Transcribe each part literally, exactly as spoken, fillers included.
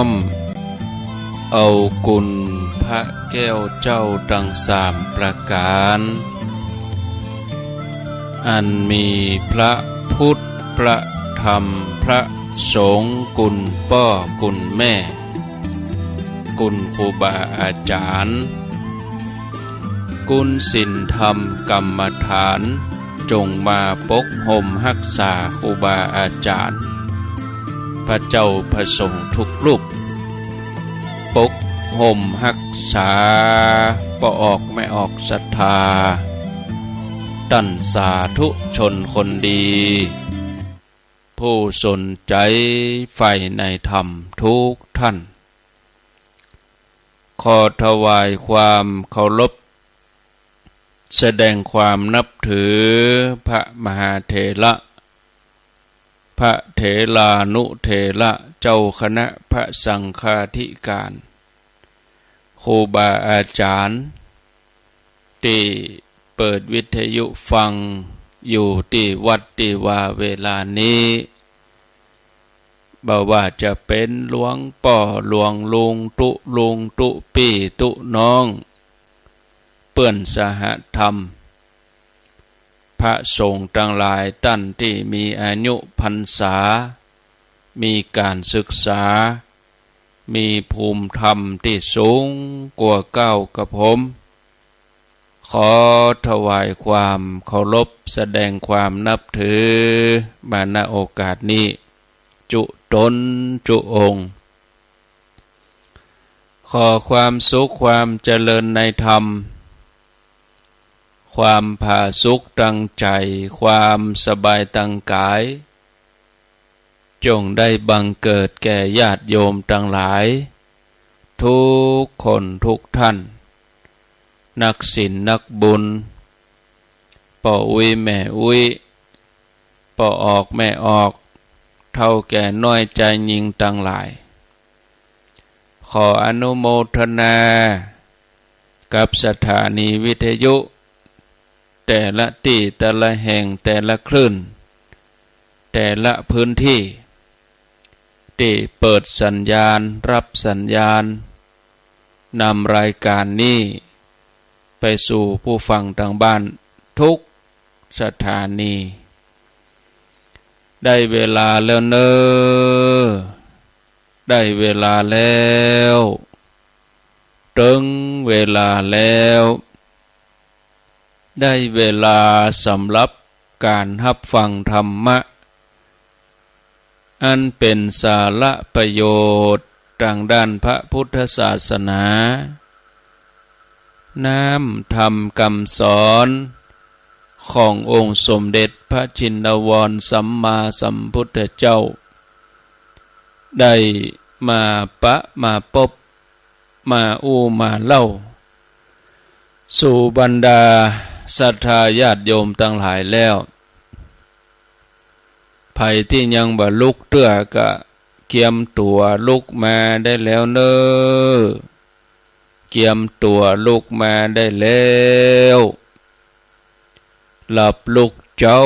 มเอากุณพระแก้วเจ้าตังสามประก๋าน อันมีพระพุทธ พระธรรม พระสงฆ์ กุณป้อกุณแม่ กุณครูบาอาจ๋ารย์ กุณศีลธรรมกรรมฐาน จงมาปกห่มฮักษาครูบาอาจ๋ารย์ พระเจ้าพระสงฆ์ทุกรูป ปกห่มฮักษาป้อออกแม่ออกศรัทธา ต้านสาธุชนคนดี ผู้สนใจ๋ใฝ่ในธรรมทุกท่าน ขอถวายความเคารพ แสดงความนับถือพระมหาเถระ พระเถรานุเถระ เจ้าคณะพระสังฆาธิการ ครูบาอาจ๋ารย์ ตี้เปิดวิทยุฟังอยู่ตี้วัดตี้วาเวลานี้ บ่ว่าจะเป๋นหลวงป้อหลวงลุงตุ๊ลุงตุ๊ปี้ตุ๊น้อง เปื้อนสหธรรม พระสงฆ์ตังหลายต้านตี้มีอายุพรรษา มีก๋านศึกษา มีภูมิธรรมตี้สูงกว่าเก๊ากว่าผม ขอถวายความเคารพแสดงความนับถือมา ณ โอกาสนี้ จุ๊ต๋นจุ๊องค์ ขอความสุขความเจริญในธรรม ความผาสุกตังใจ๋ ความสบายตังก๋าย จงได้บังเกิดแก่ญาติโยมตังหลาย ทุกคนทุกท่าน นักศีลนักบุญ ป้ออุ๊ยแม่อุ๊ย ป้อออกแม่ออก เฒ่าแก่น้อยจายญิงตังหลาย ขออนุโมทนากับสถานีวิทยุ แต่ละตี้แต่ละแห่งแต่ละคลื่น แต่ละพื้นที่ ตี้เปิดสัญญาณ ฮับสัญญาณ นำรายก๋านนี้ไปสู่ผู้ฟังตางบ้านทุกสถานี ได้เวลาแล้วเน่อ ได้เวลาแล้ว เถิงเวลาแล้ว ได้เวลาสำหรับก๋านฮับฟังธรรมะ อันเป๋นสาระประโยชน์ตางด้านพระพุทธศาสนา น้ำธรรมกำสอนขององค์สมเด็จพระชินวรสัมมาสัมพุทธเจ้า ได้มาปะมาปบ มาอู้มาเล่า สู่บรรดาศรัทธาญาติโยมตังหลายแล้ว ใผตี้ยังบ่ลุกเตื้อก็เกียมตั๋วลุกมาได้แล้วเน่อ เกียมตั๋วลุกมาได้แล้ว หลับลุกเจ๊า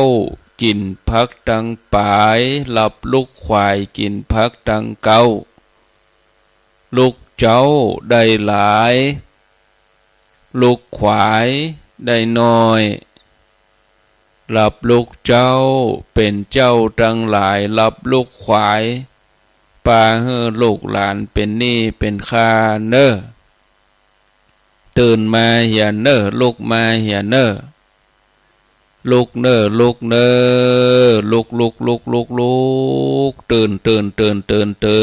กิ๋นผักตังป๋าย หลับลุกขวาย กิ๋นผักตังเก๊า ลุกเจ๊าได้หลาย ลุกขวายได้น้อย หลับลุกเจ๊า เป๋นเจ้าตังหลาย หลับลุกขวาย ปาหื้อลูกหลานเป๋นหนี้เป๋นค่าเน่อ ตื่นมาเหียเน่อ ลุกมาเหียเน่อ ลุกเน่อ ลุกเน่อ ลุก ลุก ลุก ลุก ลุก ตื่น ตื่น ตื่น ตื่น ตื่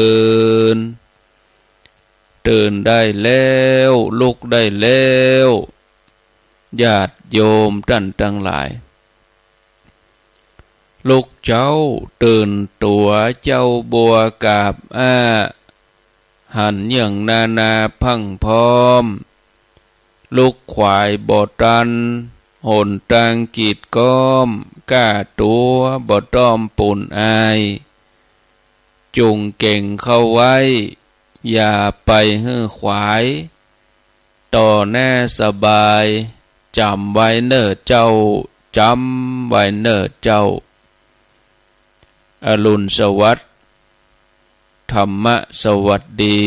น ตื่นได้แล้ว ลุกได้แล้ว ญาติโยมต้านตังหลาย ลุกเจ๊า ตื่นตั๋ว เจ๊าบัวกาบอ้า หันเยื่องนานาพรั่งพร้อม ลุกขวายบ่ตัน หนตางกีดก๊อม ก้าตั๋วบ่ต้อมปูนอาย จุ่งเก๋งเข้าไว้ อย่าไปหื้อขวาย ต่อหน้าสบาย จ๋ำไว้เน่อเจ้า จ๋ำไว้เน่อเจ้า อรุณสวัสดิ์ ธรรมสวัสดี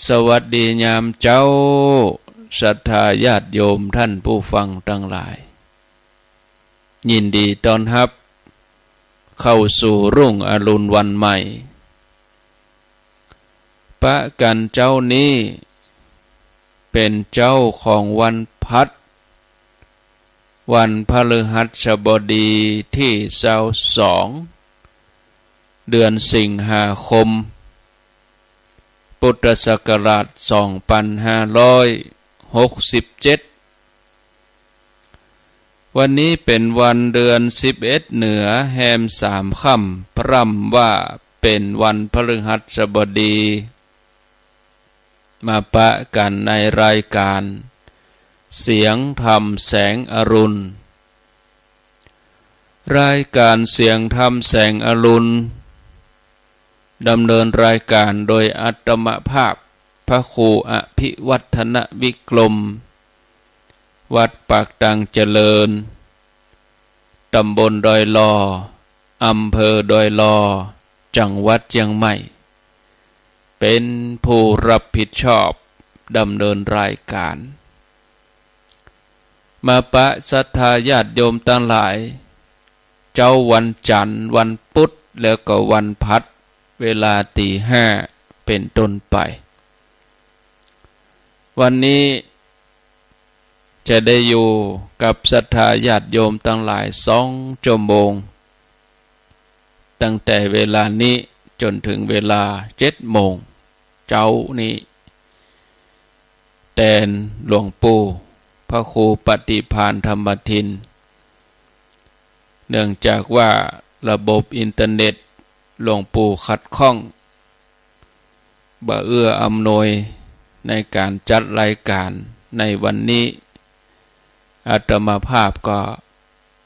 สวัสดียามเจ๊า ศรัทธาญาติโยมท่านผู้ฟังตังหลาย ยินดีต้อนฮับเข้าสู่รุ่งอรุณวันใหม่ ปะกั๋นเจ๊านี้ เป๋นเจ๊าของวันพัด วันพฤหัสบดีตี้ซาวสอง เดือนสิงหาคม พุทธศักราชสองปันห้าร้อยหกสิบเจ็ด วันนี้เป๋นวันเดือนสิบเอ็ดเหนือแฮมสามค่ำ พร่ำว่าเป๋นวันพฤหัสบดี มาปะกั๋นในรายก๋านเสียงธรรมแสงอรุณ รายก๋านเสียงธรรมแสงอรุณ ดำเนินรายก๋านโดยอาตมาภาพ พระครูอภิวัฒนวิกรม วัดปากตังเจริญ ต๋ำบลดอยหล่อ อำเภอดอยหล่อ จังหวัดเจียงใหม่ เป๋นผู้รับผิดชอบดำเนินรายก๋าน มาปะศรัทธาญาติโยมตังหลาย เจ๊าวันจั๋นทร์ วันปุ๊ด แล้วก็วันพัด เวลาตี๋ห้าเป๋นต้นไป วันนี้จะได้อยู่กับศรัทธาญาติโยมตังหลายสองชั่วโมง ตั้งแต่เวลานี้จ๋นเถิงเวลาเจ็ดโมงเจ๊านี้ แตนหลวงปู่พระครูปฏิภาณธรรมทิน เนื่องจากว่าระบบอินเทอร์เน็ตหลวงปู่ขัดข้อง บ่เอื้ออำนวยในก๋านจัดรายก๋านในวันนี้ อาตมาภาพก็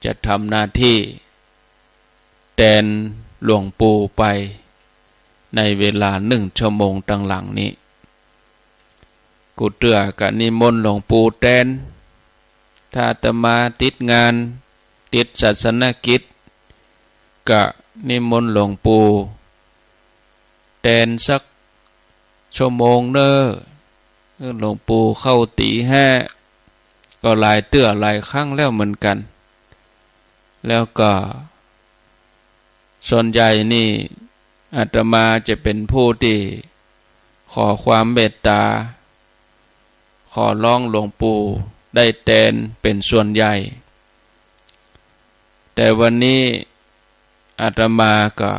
จะทำหน้าตี้แตนหลวงปู่ไปในเวลานึ่งชั่วโมงตังหลังนี้ กู้เตื้อก็นิมนต์หลวงปู่แตน ถ้าอาตมาติดงาน ติดศาสนกิจ ก็นิมนต์หลวงปู่แตนสักชั่วโมงเน่อ หลวงปู่เข้าตี๋ห้า ก็หลายเตื้อหลายครั้งแล้วเหมือนกั๋น แล้วก็ส่วนใหญ่นี่อาตมาจะเป๋นผู้ตี้ขอความเมตต๋า ขอร้องหลวงปู่ได้แตนเป๋นส่วนใหญ่ แต่วันนี้อาตมาก็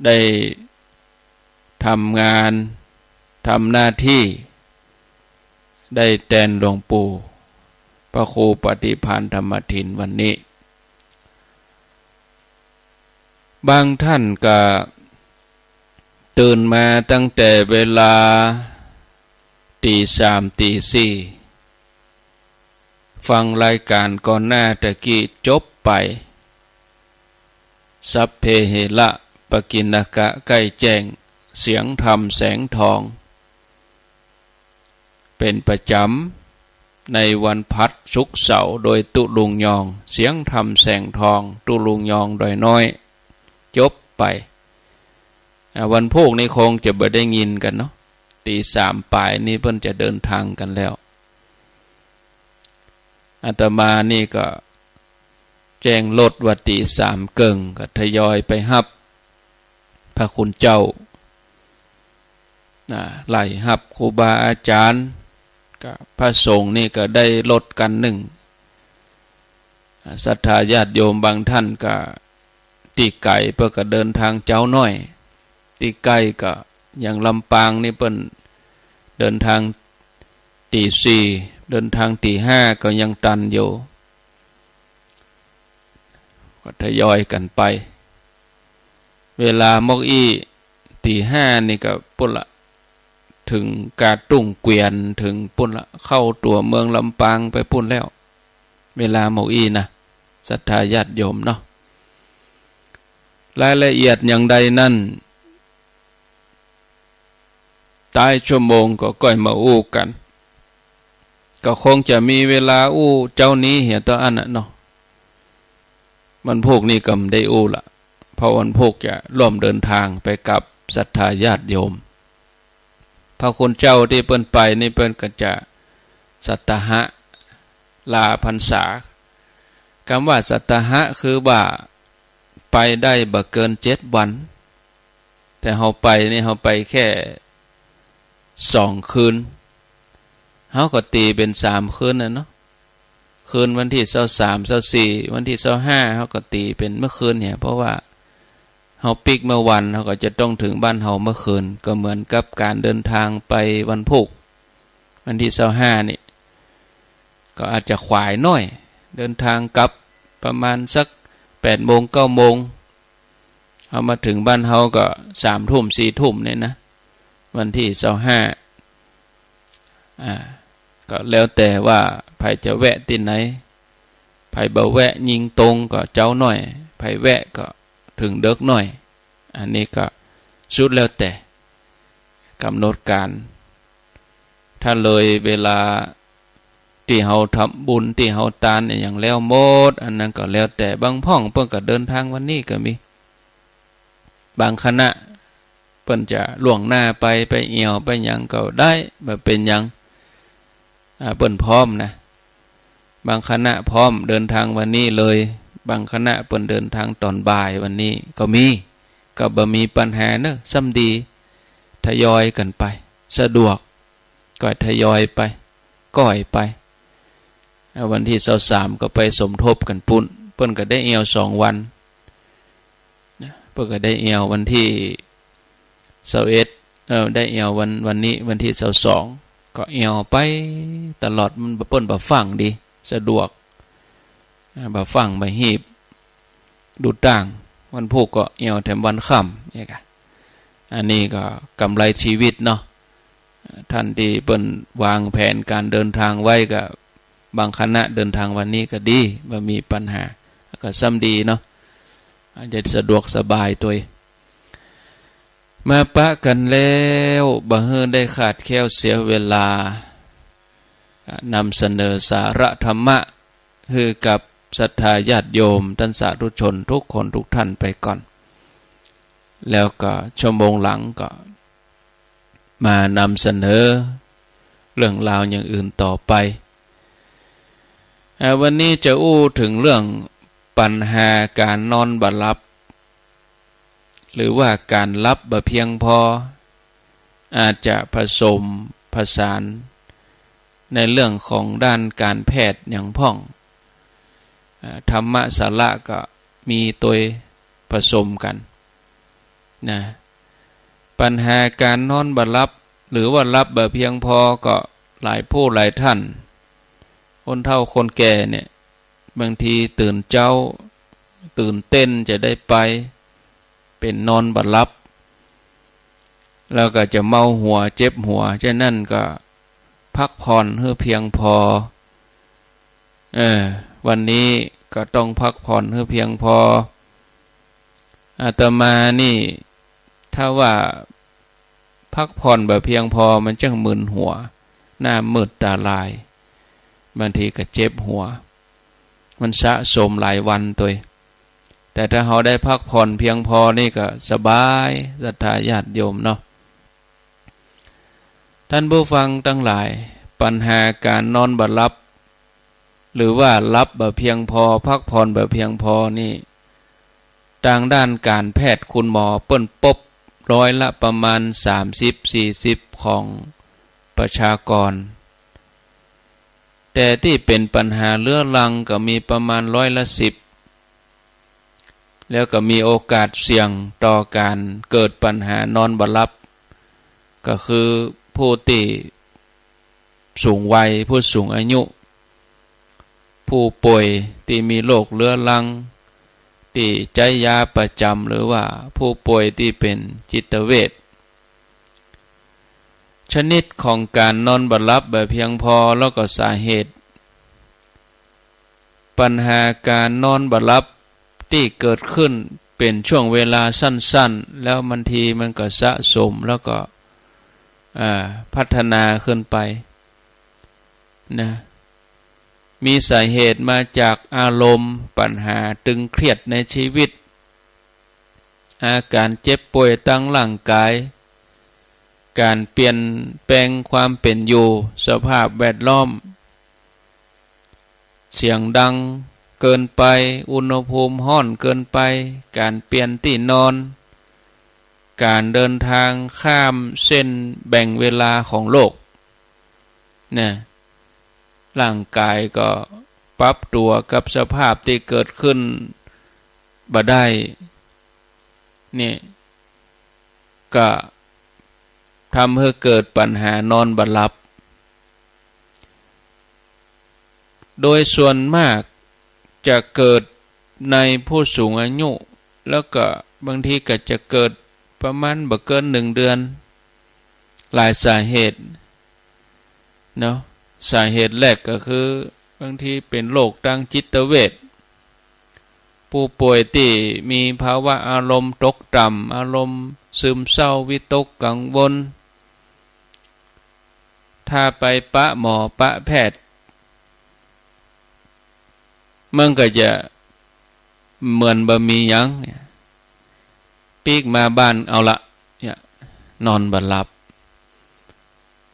ได้ทำงาน ทำหน้าตี้ ได้แตนหลวงปู่พระครูปฏิภาณธรรมทินวันนี้ บางท่านก็ตื่นมาตั้งแต่เวลาตี๋สาม ตี๋สี่ ฟังรายก๋านก่อนหน้าตะกี้จบไป สัพเพเหระปกิณณกะ ใก้แจ้ง เสียงธรรมแสงทอง เป๋นประจ๋ำในวันพัด ศุกร์เสาร์ โดยตุ๊ลุงยอง เสียงธรรมแสงทอง ตุ๊ลุงยองดอยน้อย จบไป อ่า วันพูกนี้คงจะบ่ได้ยินกั๋นเนาะ ตี๋สามป๋ายนี่เปิ้นจะเดินทางกั๋นแล้ว อาตมานี่ก็แจ้งรถว่าตี๋สามเกิ่ง ก็ทยอยไปฮับพระคุณเจ้า อ่า ไล่ฮับครูบาอาจ๋ารย์ ก็พระสงฆ์นี่ก็ได้รถคันนึ่ง อ่า ศรัทธาญาติโยมบางท่านก็ตี้ไก๋เปิ้นก็เดินทางเจ๊าน้อย ตี้ใก้ก็อย่างลำปางนี่เปิ้นเดินทางตี๋สี่ เดินทางตี๋ห้าก็ยังตันอยู่ ก็ทยอยกั๋นไป เวลาหมกอี้ตี๋ห้านี่ก็ปู้นละ เถิงกาดตุ้งเกวียน เถิงปู้นละ เข้าตั๋วเมืองลำปางไปปู้นแล้ว เวลาหมกอี้นะ ศรัทธาญาติโยมเนาะ รายละเอียดอย่างใดนั้น ต๊ายชั่วโมงก็ก้อยมาอู้กั๋น ก็คงจะมีเวลาอู้เจ๊านี้เหียเต้าอั้นน่ะเนาะ วันพูกนี้ก็บ่ได้อู้ละ เพราะวันพูกจะร่วมเดินทางไปกับศรัทธาญาติโยม พระคุณเจ้าตี้เปิ้นไปนี่เปิ้นก็จะสัตตหะลาพรรษา กำว่าสัตตหะคือว่าไปได้บ่เกินเจ็ดวัน แต่เฮาไปนี่เฮาไปแค่สองคืน เฮาก็ตี๋เป๋นสามคืนน่ะเนาะ คืนวันตี้ซาวสาม ซาวสี่ วันตี้ซาวห้า เฮาก็ตี๋เป๋นเมื่อคืนเนี่ย เพราะว่าเฮาปิ๊กเมื่อวัน เฮาก็จะต้องเถิงบ้านเฮาเมื่อคืน ก็เหมือนกับก๋านเดินทางไปวันพูก วันตี้ซาวห้านี่ ก็อาจจะขวายหน้อย เดินทางกลับประมาณสักแปดโมง เก้าโมง เฮามาเถิงบ้านเฮาก็สามทุ่ม สี่ทุ่มเนี่ยนะ วันตี้ซาวห้า อ่า ก็แล้วแต่ว่าใผจะแวะตี้ไหน ใผบ่แวะยิงตรงก็เจ๊าหน้อย ใผแวะก็เถิงเดิ็กหน้อย อันนี้ก็สุดแล้วแต่ก๋ำหนดก๋าน ถ้าเลยเวลาตี้เฮาทำบุญ ตี้เฮาตานอะหยังแล้วหมด อันนั้นก็แล้วแต่ บางพ่องเปิ้นก็เดินทางวันนี้ก็มี บางคณะเปิ้นจะล่วงหน้าไป ไปแอ่วไปหยังก็ได้ บ่เป๋นหยัง อ่า เปิ้นพร้อมนะ บางคณะพร้อมเดินทางวันนี้เลย บางคณะเปิ้นเดินทางต๋อนบ่ายวันนี้ก็มี ก็บ่มีปัญหาเนอะ ซ้ำดี ทยอยกั๋นไป สะดวก ก็ทยอยไป ก้อยไป อ่า วันตี้ซาวสามก็ไปสมทบกั๋นปุ้น เปิ้นก็ได้แอ่วสองวัน นะ เปิ้นก็ได้แอ่ววันตี้ซาวเอ็ด เอ่อ ได้แอ่ววัน วันนี้วันตี้ซาวสอง ก็แอ่วไปตลอด มันบ่ เปิ้นบ่ฟั่งดี สะดวก อ่า บ่ฟั่งบ่ฮีบ ดูต้าง วันพูกก็แอ่วแถมวันค่ำ เนี่ยกะ อันนี้ก็กำไรชีวิตเนาะ ท่านตี้เปิ้นวางแผนก๋านเดินทางไว้ก็ บางคณะเดินทางวันนี้ก็ดี บ่มีปัญหา ก็ซ้ำดีเนาะ อาจจะสะดวกสบายตวย มาปะกั๋นแล้ว บ่หื้อได้ขาดแคลนเสียเวลา อ่ะ นำเสนอสาระธรรมะ หื้อกับศรัทธาญาติโยม ต้านสาธุชนทุกคนทุกท่านไปก่อน แล้วก็ชั่วโมงหลังก็ มานำเสนอเรื่องราวอย่างอื่นต่อไป อ่า วันนี้จะอู้เถิงเรื่องปัญหาก๋านนอนบ่หลับ หรือว่าก๋านหลับบ่เพียงพอ อาจจะผสมผสานในเรื่องของด้านก๋านแพทย์หยังพ่อง อ่า ธรรมะสาระก็มีตวยผสมกั๋น นะ ปัญหาก๋านนอนบ่หลับ หรือว่าหลับบ่เพียงพอก็หลายผู้หลายท่าน คนเฒ่าคนแก่เนี่ย บางทีตื่นเจ๊า ตื่นเต้นจะได้ไป เป๋นนอนบ่หลับ แล้วก็จะเมาหัว เจ็บหัว ฉะนั้นก็พักผ่อนหื้อเพียงพอ เออ วันนี้ก็ต้องพักผ่อนหื้อเพียงพอ อาตมานี่ ถ้าว่าพักผ่อนบ่เพียงพอ มันจั้งมึนหัว หน้ามืดตาลาย บางทีก็เจ็บหัว มันสะสมหลายวันตวย แต่ถ้าเฮาได้พักผ่อนเพียงพอนี่ก็สบาย ศรัทธาญาติโยมเนาะ ท่านผู้ฟังตังหลาย ปัญหาก๋านนอนบ่หลับ หรือว่าหลับบ่เพียงพอ พักผ่อนบ่เพียงพอนี่ ตางด้านก๋านแพทย์คุณหมอเปิ้นปบร้อยละประมาณสามสิบ สี่สิบของประชากร แต่ตี้เป๋นปัญหาเรื้อรังก็มีประมาณร้อยละสิบ แล้วก็มีโอกาสเสี่ยงต่อก๋านเกิดปัญหานอนบ่หลับ ก็คือผู้ตี้สูงวัย ผู้สูงอายุ ผู้ป่วยตี้มีโรคเรื้อรัง ตี้ใจ๊ยาประจ๋ำ หรือว่าผู้ป่วยตี้เป๋นจิตเวช ชนิดของก๋านนอนบ่หลับบ่เพียงพอ แล้วก็สาเหตุ ปัญหาก๋านนอนบ่หลับตี้เกิดขึ้นเป๋นช่วงเวลาสั้นๆ แล้วบางทีมันก็สะสม แล้วก็ อ่า พัฒนาขึ้นไป นะ มีสาเหตุมาจากอารมณ์ ปัญหาตึงเครียดในชีวิต อาก๋านเจ็บป่วยตางร่างก๋าย ก๋านเปลี่ยนแปลงความเป๋นอยู่ สภาพแวดล้อม เสียงดังเกินไป อุณหภูมิฮ้อนเกินไป ก๋านเปลี่ยนตี้นอน ก๋านเดินตางข้ามเส้นแบ่งเวลาของโลก นะ ร่างก๋ายก็ปรับตั๋วกับสภาพตี้เกิดขึ้นบ่ได้ เนี่ย ก็ทำหื้อเกิดปัญหานอนบ่หลับ โดยส่วนมากจะเกิดในผู้สูงอายุ แล้วก็บางทีก็จะเกิดประมาณบ่เกินหนึ่งเดือน หลายสาเหตุ เนาะ สาเหตุแรกก็คือบางทีเป๋นโรคตางจิตเวช ผู้ป่วยตี้มีภาวะอารมณ์ตกต่ำ อารมณ์ซึมเศร้า วิตกกังวล ถ้าไปปะหมอปะแพทย์ มันก็จะเหมือนบ่มีหยัง ปิ๊กมาบ้านเอาละ เนี่ย นอนบ่หลับ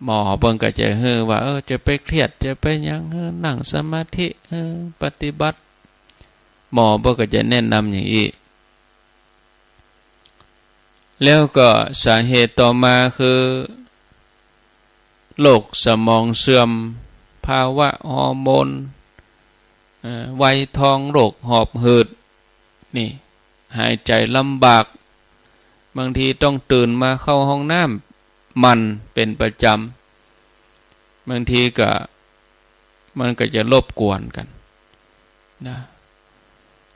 หมอเปิ้นก็จะหื้อว่า เออ จะไปเครียด จะไปหยัง เออ นั่งสมาธิ เออ ปฏิบัติ หมอเปิ้นก็จะแนะนำอย่างอี้ แล้วก็สาเหตุต่อมาคือ โรคสมองเสื่อม ภาวะฮอร์โมน เอ่อ วัยทอง โรคหอบหืด นี่ หายใจลำบาก บางทีต้องตื่นมาเข้าห้องน้ำหมั้นเป๋นประจ๋ำ บางทีก็ มันก็จะรบกวนกั๋น นะ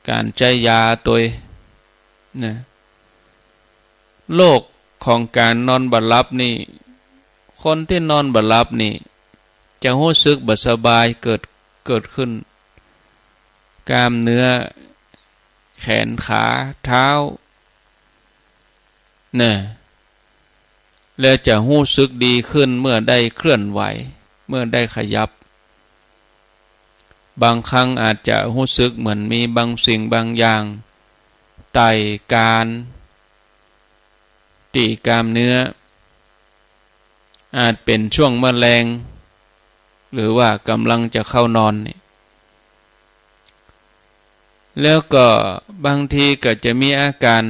ก๋านใจ๊ยาตวย นะ โรคของก๋านนอนบ่หลับนี่ คนตี้นอนบ่หลับนี่ จะฮู้สึกบ่สบายเกิด เกิดขึ้น กล้ามเนื้อ แขน ขา เท้า นะ แล้วจะฮู้สึกดีขึ้นเมื่อได้เคลื่อนไหว เมื่อได้ขยับ บางครั้งอาจจะฮู้สึกเหมือนมีบางสิ่งบางอย่างไต่คานตี้กล้ามเนื้อ อาจเป๋นช่วงมะแลง หรือว่าก่ำลังจะเข้านอนนี่ แล้วก็บางทีก็จะมีอาก๋าน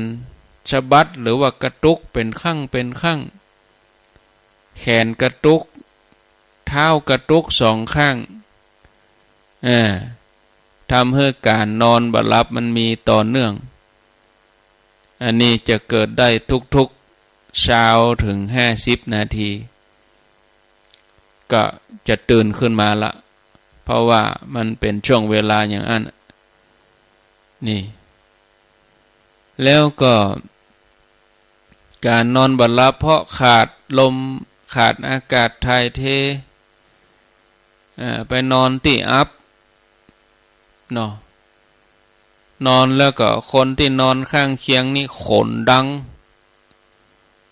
สะบัดหรือว่ากระตุกเป๋นครั้งเป๋นครั้ง แขนกระตุก เท้ากระตุกสองข้าง เออ ทำหื้อก๋านนอนบ่หลับมันมีต่อเนื่อง อันนี้จะเกิดได้ทุกๆ ซาวเถิงห้าสิบนาที ก็จะตื่นขึ้นมาละ เพราะว่ามันเป๋นช่วงเวลาอย่างอั้น นี่ แล้วก็ก๋านนอนบ่หลับเพราะขาดลม ขาดอากาศถ่ายเท อ่า ไปนอนตี้อับ เนาะ นอนแล้วก็คนตี้นอนข้างเคียงนี่ขนดัง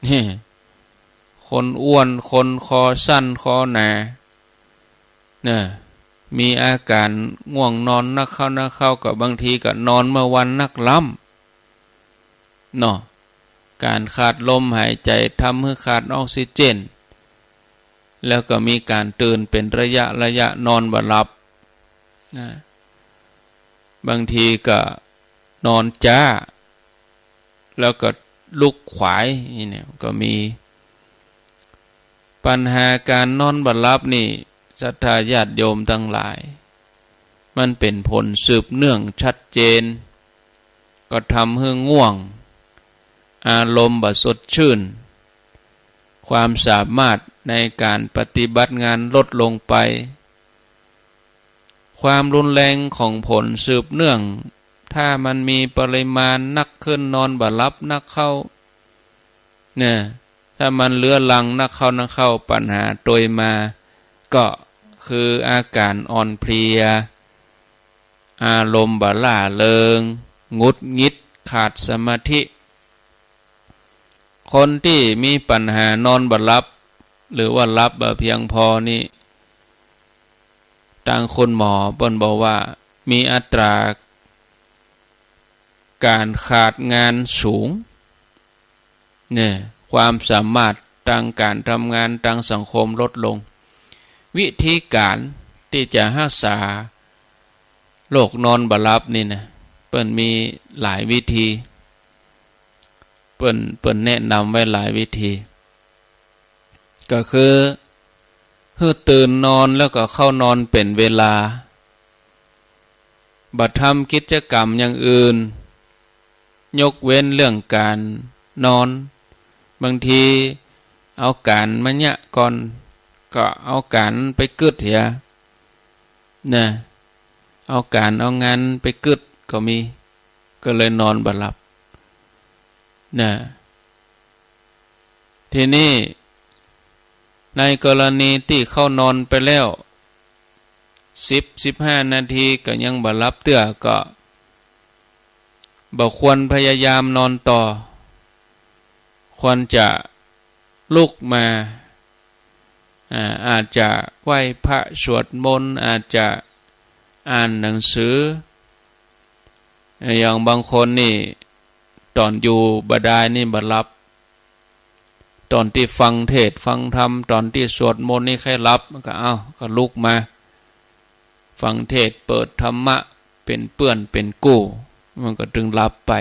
นี่ คนอ้วน คนคอสั้น คอหนา เนี่ย มีอาก๋านง่วงนอนนักเข้านักเข้า ก็บางทีก็นอนเมื่อวันนักล้ำ เนาะ ก๋านขาดลมหายใจ๋ทำหื้อขาดออกซิเจน แล้วก็มีก๋านตื่นเป๋นระยะระยะ นอนบ่หลับ นะ บางทีก็นอนจ๊า แล้วก็ลุกขวาย นี่เนี่ยก็มี ปัญหาก๋านนอนบ่หลับนี่ ศรัทธาญาติโยมตังหลาย มันเป๋นผลสืบเนื่องชัดเจน ก็ทำหื้อง่วง อารมณ์บ่สดชื่น ความสามารถในก๋านปฏิบัติงานลดลงไป ความรุนแรงของผลสืบเนื่อง ถ้ามันมีปริมาณนักขึ้น นอนบ่หลับนักเข้า เนี่ย ถ้ามันเรื้อรังนักเข้านักเข้า ปัญหาตวยมา ก็คืออาก๋านอ่อนเพลีย อารมณ์บ่ร่าเริง หงุดหงิด ขาดสมาธิ คนตี้มีปัญหานอนบ่หลับ หรือว่าหลับบ่เพียงพอนี่ ตางคุณหมอเปิ้นบอกว่ามีอัตราก๋านขาดงานสูง เนี่ย ความสามารถตางก๋านทำงานตางสังคมลดลง วิธีก๋านตี้จะฮักษาโรคนอนบ่หลับนี่นะ เปิ้นมีหลายวิธี เปิ้น เปิ้นแนะนำไว้หลายวิธี ก็คือ หื้อตื่นนอนแล้วก็เข้านอนเป๋นเวลา บ่ทำกิจกรรมอย่างอื่น ยกเว้นเรื่องก๋านนอน บางทีเอาก๋านมาเยียะก่อน ก็เอาก๋านไปกึ๊ดเหีย นะ เอาก๋านเอางานไปกึ๊ดก็มี ก็เลยนอนบ่หลับ นะ ทีนี้ ในกรณีตี้เข้านอนไปแล้ว สิบ สิบห้านาทีก็ยังบ่หลับเตื้อ ก็บ่ควรพยายามนอนต่อ ควรจะลุกมา อ่า อาจจะไหว้พระสวดมนต์ อาจจะอ่านหนังสือ อย่างบางคนนี่ ต๋อนอยู่บ่ดายนี่บ่หลับ ต๋อนตี้ฟังเทศน์ฟังธรรม ต๋อนตี้สวดมนต์นี่ใค่หลับ มันก็ เอ้า ก็ลุกมา ฟังเทศน์เปิดธรรมะเป๋นเปื้อนเป๋นกู้ มันก็ตึงหลับไป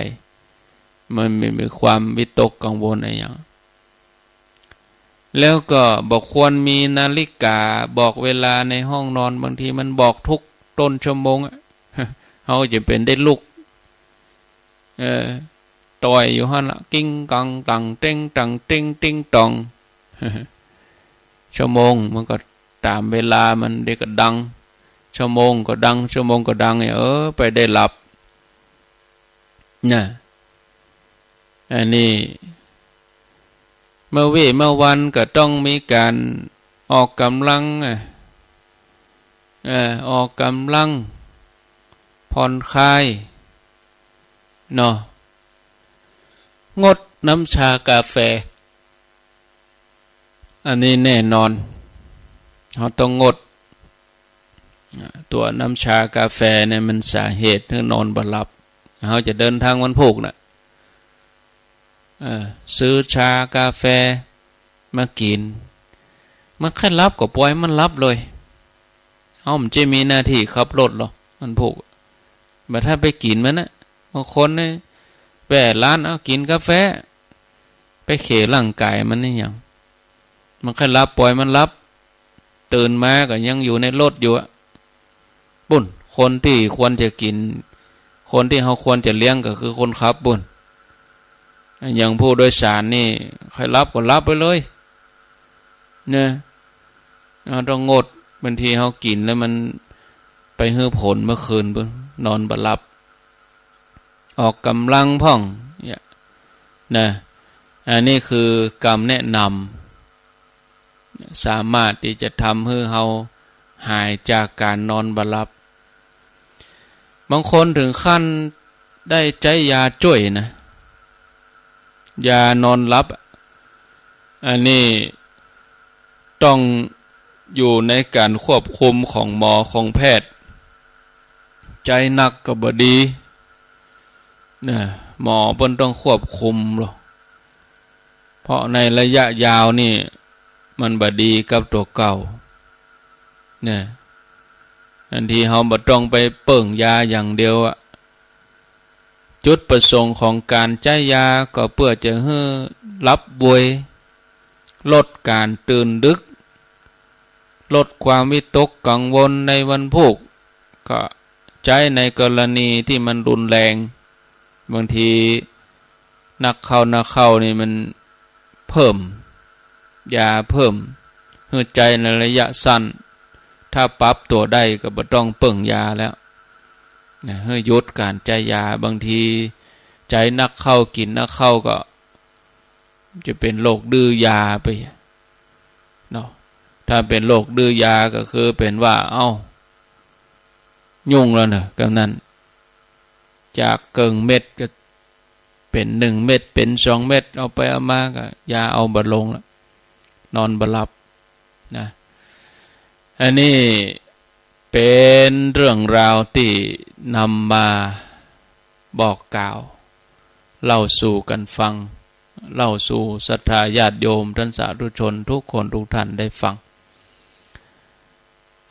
มันบ่มีความวิตกกังวลอะหยัง แล้วก็บ่ควรมีนาฬิกาบอกเวลาในห้องนอน บางทีมันบอกทุกต้นชั่วโมงอะ เฮาจะเป๋นได้ลุก เออ ต่อยอยู่หั้นละ กิ้งกังตังเต็งตังเต็งติ๊งตอง ชั่วโมงมันก็ต๋ามเวลามัน เดี๋ยวก็ดัง ชั่วโมงก็ดัง ชั่วโมงก็ดังเนี่ย เออ ไปได้หลับ นะ อันนี้ เมื่อวี้เมื่อวันก็ต้องมีก๋านออกก๋ำลัง อ่ะ เอ่อ ออกก๋ำลัง ผ่อนคลาย เนาะ งดน้ำชากาแฟ อันนี้แน่นอน เฮาต้องงด อ่า ตั๋วน้ำชากาแฟเนี่ยมันสาเหตุหื้อนอนบ่หลับ เฮาจะเดินตางวันพูกน่ะ เออ ซื้อชากาแฟมากิ๋น มันใค่หลับก็ปล่อยมันหลับเลย เฮาบ่ใจ้มีหน้าตี้ขับรถหรอกวันพูก บ่ถ้าไปกิ๋นมันนะ บางคนนี่แว่ร้าน เอากิ๋นกาแฟ ไปเขร่างก๋ายมันนี่หยัง มันใค่หลับปล่อยมันหลับ ตื่นมาก็ยังอยู่ในรถอยู่อะ ปุ้น คนตี้ควรจะกิ๋น คนตี้เฮาควรจะเลี้ยงก็คือคนขับปุ้น อย่างผู้โดยสารนี่ ใค่หลับก็หลับไปเลย เนี่ย เฮาต้องงด บางทีเฮากิ๋นแล้วมันไปหื้อผลเมื่อคืนปุ้น นอนบ่หลับ ออกก๋ำลังพ่อง เนี่ย นะ อันนี้คือกำแนะนำ สามารถตี้จะทำหื้อเฮาหายจากก๋านนอนบ่หลับ บางคนเถิงขั้นได้ใจ๊ยาจ้วยนะ ยานอนหลับอะ อันนี้ต้องอยู่ในก๋านควบคุมของหมอของแพทย์ ใจ๊นักก็บ่ดี นะ หมอเปิ้นต้องควบคุมลอ เพราะในระยะยาวนี่มันบ่ดีกับตั๋วเก่า เนี่ย อันตี้เฮาบ่ต้องไปเปิ้งยาอย่างเดียวอะ จุดประสงค์ของก๋านใจ๊ยาก็เปื้อจะหื้อหลับบ่วย ลดก๋านตื่นดึก ลดความวิตกกังวลในวันพูก ก็ใจ๊ในกรณีตี้มันรุนแรง บางทีนักเข้านักเข้านี่มันเพิ่ม ยาเพิ่มหื้อใจ๊ในระยะสั้น ถ้าปรับตั๋วได้ก็บ่ต้องเปิ้งยาแล้ว นะ หื้อหยุดก๋านใจ๊ยา บางทีใจ๊นักเข้ากิ๋นนักเข้าก็จะเป๋นโรคดื้อยาไป เนาะ ถ้าเป๋นโรคดื้อยาก็คือเป๋นว่า เอ้า ยุ่งแล้วเนาะ กำนั้น จากเกิ่งเม็ดก็เป๋นหนึ่งเม็ด เป๋นสองเม็ด เอาไปเอามาก็ยาเอาบ่ลงละ นอนบ่หลับ นะ อันนี้เป๋นเรื่องราวตี้นำมาบอกกล่าว เล่าสู่กั๋นฟัง เล่าสู่ศรัทธาญาติโยมต้านสาธุชนกู้คนกู้ต้านได้ฟัง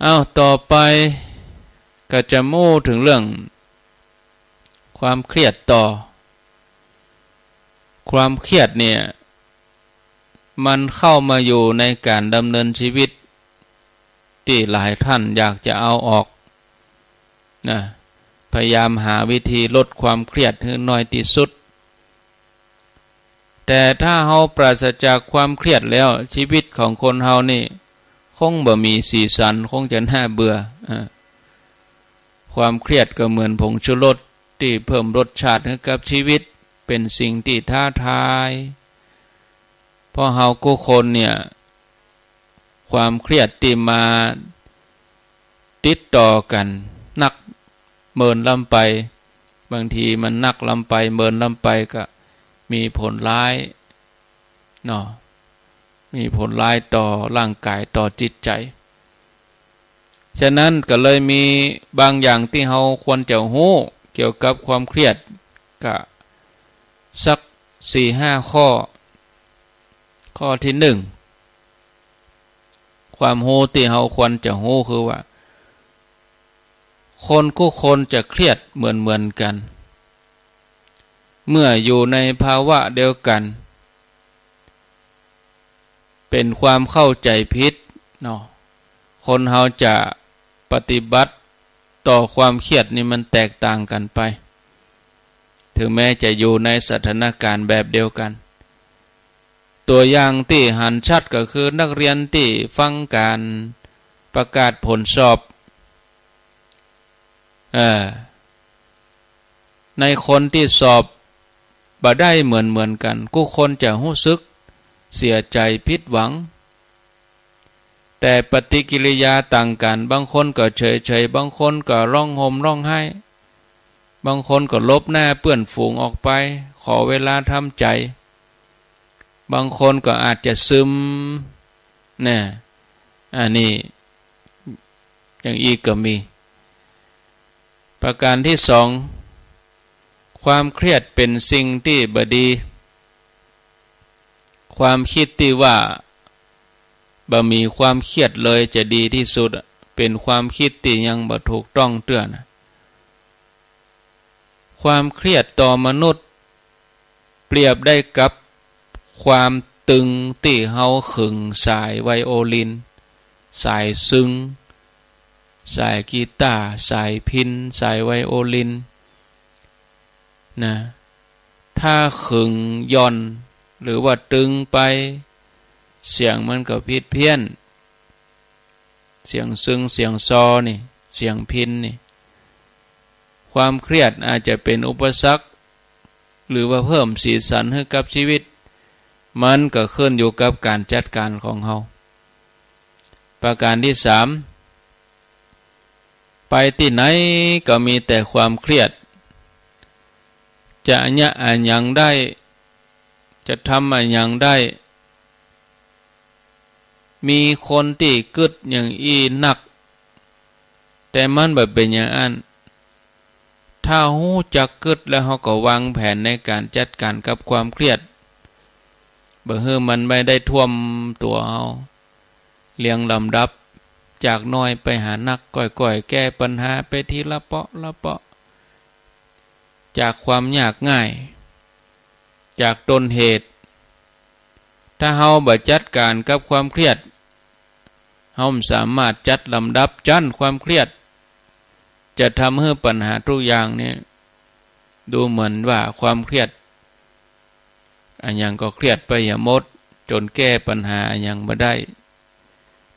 เอ้า ต่อไปก็จะอู้เถิงเรื่องความเครียดต่อ ความเครียดเนี่ย มันเข้ามาอยู่ในก๋านดำเนินชีวิต ตี้หลายต้านอยากจะเอาออกนะ พยายามหาวิธีลดความเครียดหื้อน้อยตี้สุด แต่ถ้าเฮาปราศจากความเครียดแล้ว ชีวิตของคนเฮานี่คงบ่มีสีสัน คงจะน่าเบื่อ อ่า ความเครียดก็เหมือนผงชูรสตี้เพิ่มรสชาติหื้อกับชีวิต เป๋นสิ่งตี้ท้าทาย เพราะเฮากู้คนเนี่ย ความเครียดตี้มาติดต่อกั๋นนักเมินล้ำไป บางทีมันนักล้ำไป เมินล้ำไปก็มีผลร้ายเนาะ มีผลร้ายต่อร่างก๋าย ต่อจิตใจ๋ ฉะนั้นก็เลยมีบางอย่างตี้เฮาควรจะฮู้เกี่ยวกับความเครียด ก็สักสี่ห้าข้อ ข้อตี้หนึ่ง ความฮู้ตี้เฮาควรจะฮู้คือว่า คนกู้คนจะเครียดเหมือนๆ กั๋น เมื่ออยู่ในภาวะเดียวกั๋น เป๋นความเข้าใจ๋ผิดเนาะ คนเฮาจะปฏิบัติต่อความเครียดนี่มันแตกต่างกั๋นไป เถิงแม้จะอยู่ในสถานก๋ารณ์แบบเดียวกั๋น ตั๋วอย่างตี้หันชัดก็คือนักเฮียนตี้ฟังก๋านประกาศผลสอบ เอ่อ ในคนตี้สอบบ่ได้เหมือนๆ กั๋น กู้คนจะฮู้สึกเสียใจ๋ผิดหวัง แต่ปฏิกิริยาต่างกั๋น บางคนก็เฉยๆ บางคนก็ฮ้องห่มฮ้องไห้ บางคนก็หลบหน้าเปื้อนฝูงออกไป ขอเวลาทำใจ๋ บางคนก็อาจจะซึม แน่ อันนี้อย่างอี้ก็มี ประก๋านตี้สอง ความเครียดเป๋นสิ่งตี้บ่ดี ความกึ๊ดตี้ว่าบ่มีความเครียดเลยจะดีตี้สุดอะ เป๋นความกึ๊ดตี้ยังบ่ถูกต้องเตื้อนะ ความเครียดต่อมนุษย์เปรียบได้กับความตึงตี้เฮาขึงสายไวโอลิน สายสตริง สายกีตาร์ สายพิณ สายไวโอลิน นะ ถ้าขึงหย่อนหรือว่าตึงไป เสียงมันก็ผิดเพี้ยน เสียงสตริง เสียงซอนี่ เสียงพิณนี่ ความเครียดอาจจะเป๋นอุปสรรค หรือว่าเพิ่มสีสันหื้อกับชีวิต มันก็ขึ้นอยู่กับก๋านจัดก๋านของเฮา ประก๋านตี้สาม ไปตี้ไหนก็มีแต่ความเครียด จะเยียะอะหยังได้ จะทำอะหยังได้ มีคนตี้กึ๊ดอย่างอี้นัก แต่มันบ่เป๋นอย่างอั้น ถ้าฮู้จักกึ๊ดแล้ว เฮาก็วางแผนในก๋านจัดก๋านกับความเครียด บ่หื้อมันบ่ได้ท่วมตั๋วเฮา เรียงลำดับจากน้อยไปหานัก ก้อยๆ แก้ปัญหาไปทีละเปาะละเปาะ จากความยากง่าย จากต้นเหตุ ถ้าเฮาบ่จัดก๋านกับความเครียด เฮาบ่สามารถจัดลำดับชั้นความเครียด จะทำหื้อปัญหากู้อย่างเนี่ย ดูเหมือนว่าความเครียด อะหยังก็เครียดไปเหียหมด จ๋นแก้ปัญหาอะหยังบ่ได้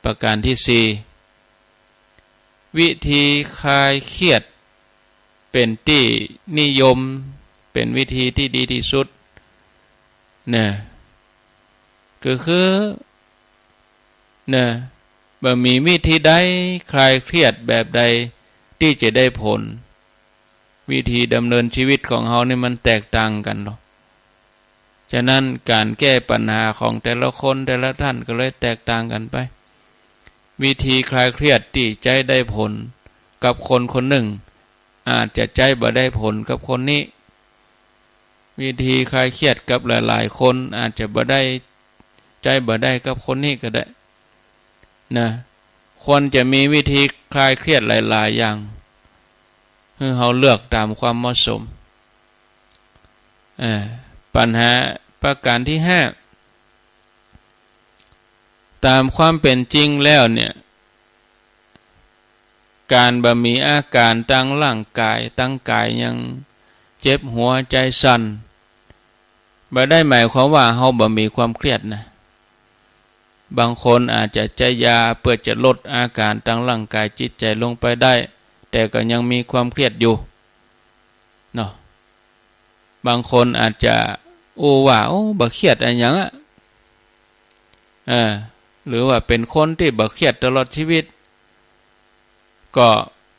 ประก๋านตี้สี่ วิธีคลายเครียดเป๋นตี้นิยม เป๋นวิธีตี้ดีตี้สุด นะ ก็คือ นะ บ่มีวิธีใดคลายเครียดแบบใดตี้จะได้ผล วิธีดำเนินชีวิตของเฮานี่มันแตกต่างกั๋นเนาะ ฉะนั้นก๋านแก้ปัญหาของแต่ละคนแต่ละต้านก็เลยแตกต่างกั๋นไป วิธีคลายเครียดตี้ใจ๊ได้ผลกับคนคนนึ่ง อาจจะใจ๊บ่ได้ผลกับคนนี้ วิธีคลายเครียดกับหลายๆ คน อาจจะบ่ได้ ใจ๊บ่ได้กับคนนี้ก็ได้นะ ควรจะมีวิธีคลายเครียดหลายๆ อย่าง หื้อเฮาเลือกต๋ามความเหมาะสม อ่า ปัญหาประการตี้ห้า ต๋ามความเป๋นจริงแล้วเนี่ย ก๋านบ่มีอาก๋านตางร่างก๋าย ตางก๋ายยังเจ็บหัวใจ๋สั่น บ่ได้หมายความว่าเฮาบ่มีความเครียดนะ บางคนอาจจะใจ๊ยาเปื้อจะลดอาก๋านตางร่างก๋ายจิตใจ๋ลงไปได้ แต่ก็ยังมีความเครียดอยู่เนาะ บางคนอาจจะอู้ว่า โอ้ บ่เครียดอะหยังอะ เออ หรือว่าเป๋นคนตี้บ่เครียดตลอดชีวิต ก็